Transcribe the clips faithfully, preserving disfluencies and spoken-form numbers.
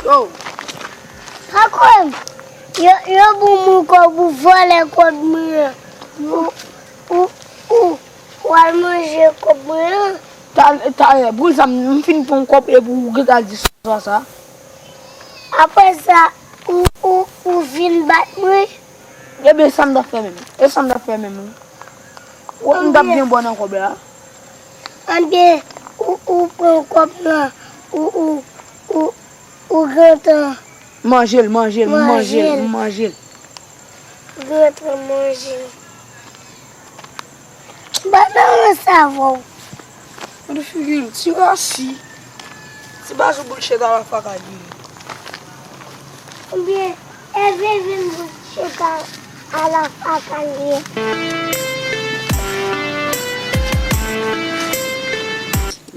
Yo, pa kwè m. Yo, yo ban mwen kòb ou vòlè kòb mwen an. Ou, ou, ou, ou al manje kòb mwen an. Talè, talè, pou sa m, m fin pran kòb epi ou gentan di sa, sa. Apre sa, ou, ou, ou vin bat mwen. Ebyen, sa m t ap fè menm? E sa m t ap fè menm, wi. Ou wè m t ap gen bòn nan kòb la. Anben, ou, ou pran kòb lan, ou, ou, ou, ou gentan manje l, manje l, manje l, manje l. Ou gentan manje l. M pa t nan ranse avè w. Gade figi l, ti rasi. Ti bazou boul chèt a la faka li ye. Oubyen, Ève vin boul chèt a, a la faka li ye.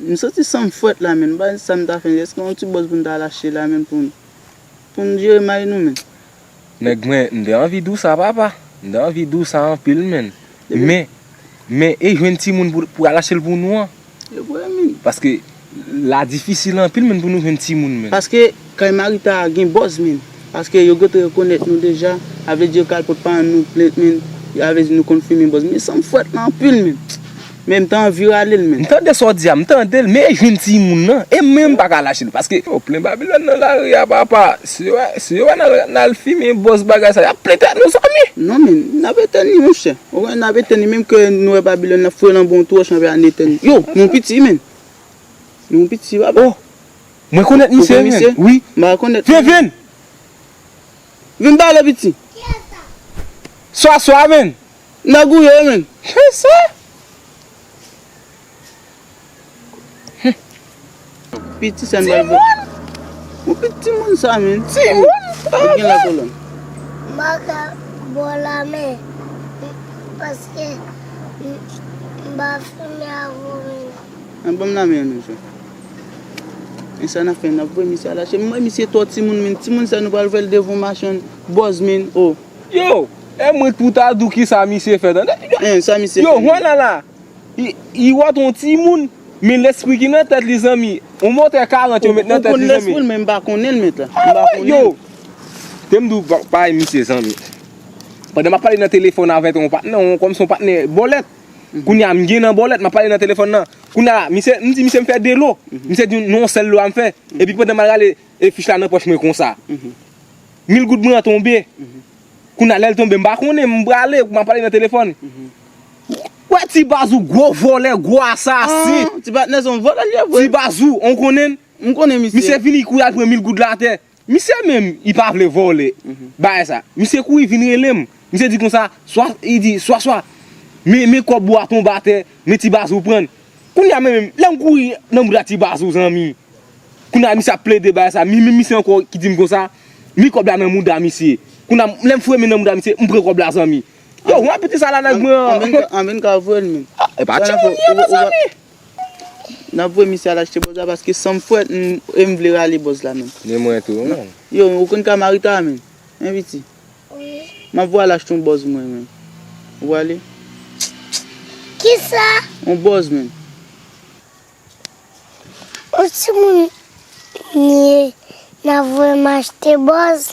M santi san m fwèt la, menn. M pa konn sa m ta fè. Èske yon ti bòz pou n ta al achte la, menn, pou n, pou n jere may nou, menn? Nèg mwen, m te anvi di w sa, papa. M te anvi di w sa anpil, menn. Men, men, e jwenn timoun pou, pou al achte l pou nou an. E vre, menn. Paske la difisil anpil, menn, pou nou jwenn timoun, menn. Paske kay Marita a gen bòz, menn. Paske yo gentan rekonèt nou deja. Sa vle di yo ka al pot paran nou plent, menn. Sa vle di nou konn fimen bòz. Men san m fwèt la anpil, menn. Men m ta anvi rale l, menn. M tande sa w di a, m tande l, men e jwenn timoun nan. E mwen, m pa ka lache l, paske yo plen Babilòn nan lari a, papa. Si yo wè, si yo wè n al, n al fimen bòz bagay sa, y ap plen tèt nou, zanmi. Non, men, n ap etèn li, monchè. Ou wè, n ap etèn li, menm ke nou wè Babilòn nan foure l anba yon twòch, anpi ann etèn li. Yo, nou piti, menn. Nou piti, papa. Oh, mwen konnet misye, men. Wi. M pa konnet. Vin, vin. Vin pale, piti. Swa, swa, men. Nèg ou ye, men. Se sa. Piti sa n pral voye. Timoun! Yon piti timoun sa, men. Timoun? Ou gen la kolòn. M pa ka ba w lamen. Paske m, m pa fimen avè w, men. An, ban m lamen an non, Jean. E sa n ap fè, n ap voye misye al achte. M wè misye twò timoun, men. Timoun sa nou pral voye l devan machann bòz, men. Oh. Yo, e mwen k pou ta di w kisa misye fè, tande? Hein, sa misye fè? Yo, vwala la. Li, li wè yon timoun, men lespri ki nan tèt li, zanmi. Yon motè karant yo met nan tèt li, zanmi. Ou konn lespri l, men m pa konnen l, men la. M pa konnen l. Yo. Te m di w pa, pa misye, zanmi. Pandan m ap pale nan telefòn avèk yon patnè, yon, kòmsi yon patnè bòlèt. Kounye a, m gen nan bòlèt, m ap pale nan telefòn nan. Kounye a, misye, m di misye m fè de lo. Misye di non, yon sèl lo a m fè. Epi pandan m al rale, e fich la nan pòch mwen konsa. Mil goud mwen an tonbe. Kounye a, lè l tonbe, m pa konnen, m prale, m ap pale nan telefòn. Wè ti Bazou, gwo vòlè, gwo asasen. Ah, ti patnè se yon vòlè li ye vre. Ti Bazou, ou konnen l? M konnen misye. Misye vini kouri al pran mil goud la atè. Misye menm, li pa vle vòlè. Bagay sa. Misye kouri vin rele m. Misye di konsa, swa, li di, swa, swa. Men, men kòb ou a tonbe atè, men ti Bazou pran l. Kounye a menm, lè m kouri nan mouda ti Bazou, zanmi. Kounye a misye ap plede bagay sa. Mi, mi, misye ankò ki di m konsa, mi kòb la nan mouda misye. Kounye a, lè m foure men nan mouda misye, m pran kòb la, zanmi. Yo, wè piti sa la nèg mwen an. Anben, anben ka voye l, men. Ah, e pa timoun li ye non, zanmi. N ap voye misye al achte bòz la paske san m fwèt, m, e m vle rale bòz la menm. Ni mwen tou, non. Yo, ou konn ka Marita a, men? Hein, piti? Wi. M ap voye al achte yon bòz mwen, men. Ou ale? Kisa? Yon bòz, men. Yon timoun li ye, n ap voye m achte bòz?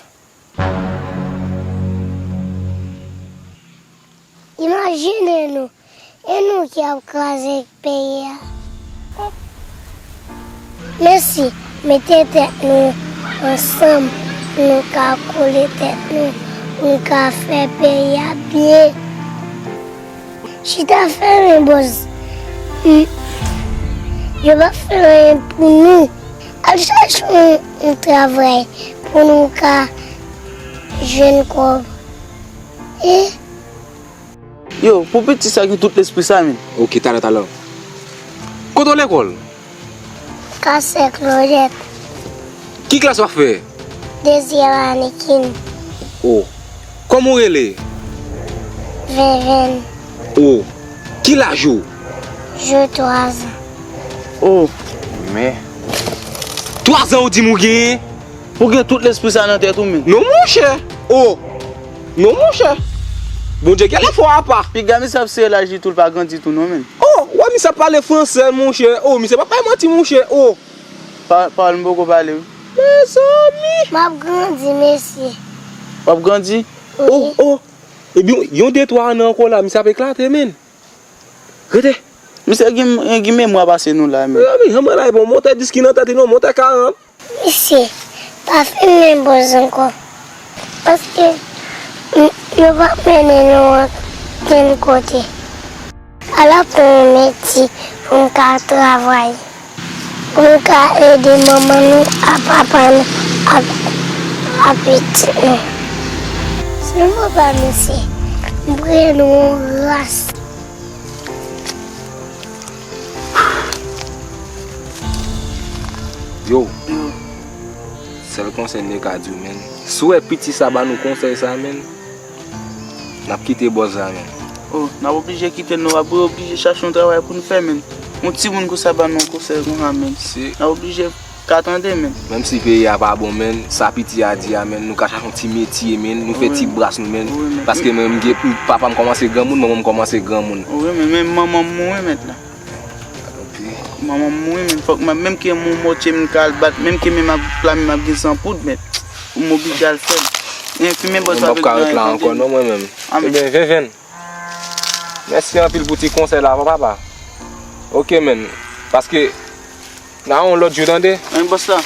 Imajine nou, e nou ki ap kraze peyi a. Men si mete tèt nou ansanm, nou ka kole tèt nou, nou ka fè peyi a byen. Chita fèmen bòz. M, yo p ap fè anyen pou nou. Al chache yon, yon travay pou nou ka jwenn kòb. E? Yo, pou piti sa ki tout lespri sa, men. Ok, talè, talè. Kote w lekòl? Kasèk Lòjèt. Ki klas w ap fè? Dezyèm ane kin. O. Kòman w rele? Venven. O. Ki laj ou? Je twa zan. O. Men. Twa zan ou di m ou genyen? Pou gen tout lespri sa nan tèt ou, men. Non, monchè. O. Non, monchè. Bondye gen lafwa apa. Piga misye ap sere laj li tou, l pa grandi tou, non, men. O, wè misye ap pale fransè, monchè. O, misye pa bay manti, monchè. O. Pa, pawòl m poko pale, wi. Mezanmi! M ap grandi, mesye. W ap grandi? Wi. Oh, oh! Epi yon de twa an ankò la, misye ap eklate, menn. Rete! Misye gen, gen memwa pase nou la, menn. Mezanmi, janm la, bon, montè dis ki nan tèt li, non, montè karant. Mesye, pa fè m men bòz ankò. Paske m- yo p ap mennen nou ankenn kote. Al aprann yon metye pou m ka travay. Pou m ka ede manman nou ak papa nou ak, ak pitit nou. Silvouplè, mesye, m priye nou yon gras. Yo, sèl konsèy m te ka di w, menn. Si w wè piti sa ba nou konsèy sa, menn, n ap kite bòz la, menn. Oh, n ap oblije kite l, nou ap oblije chache yon travay pou n fè, menn. Yon timoun konsa ba nou yon konsèy konsa, menn. Se N ap oblije ka tande, menn. Menm si peyi a pa bon, menn, sa piti a di a, menn, nou ka chache yon ti metye, menn, nou fè ti bras nou, menn. Wi, menn. Paske menm, m gen, papa m kòmanse granmoun, manman m kòmanse granmoun. Wi, menn, men manman m mouri, menn, la. Manman m mouri, menn, fòk mwen, menm ke yon motye m ka al bat, menm ke men m ap plame, m ap gen san poud, menn, pou m oblije al fè l. Enfimen bòs la. Mwen p ap ka ret la ankò, non, mwen menm. Ebyen, Venvenn. Mèsi anpil pou ti konsèy la, papa. Oke, menn. Paske, n a yon lòt jou, tande? Anyen, bòs la.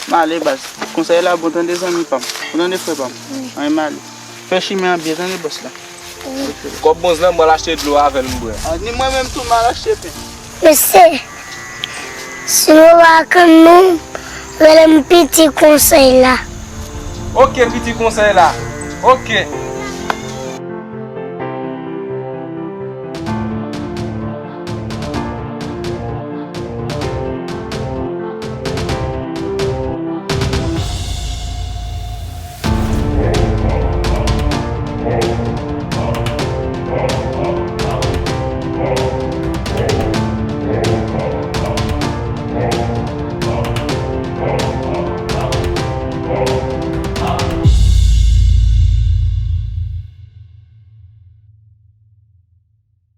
M ale, baz. Konsèy la bon, tande, zanmi pa m. Ou tande, frè pa m? Anyen, m ale. Fè chimen an byen, tande, bòs la. Kòb bwonz lan, m pral achte dlo avè l, m bwè. Ah, ni mwen menm tou, m al achte pen. Mesye, si nou pa konn nou, rele m piti konsèy la. Oke, piti konsèy la. Oke.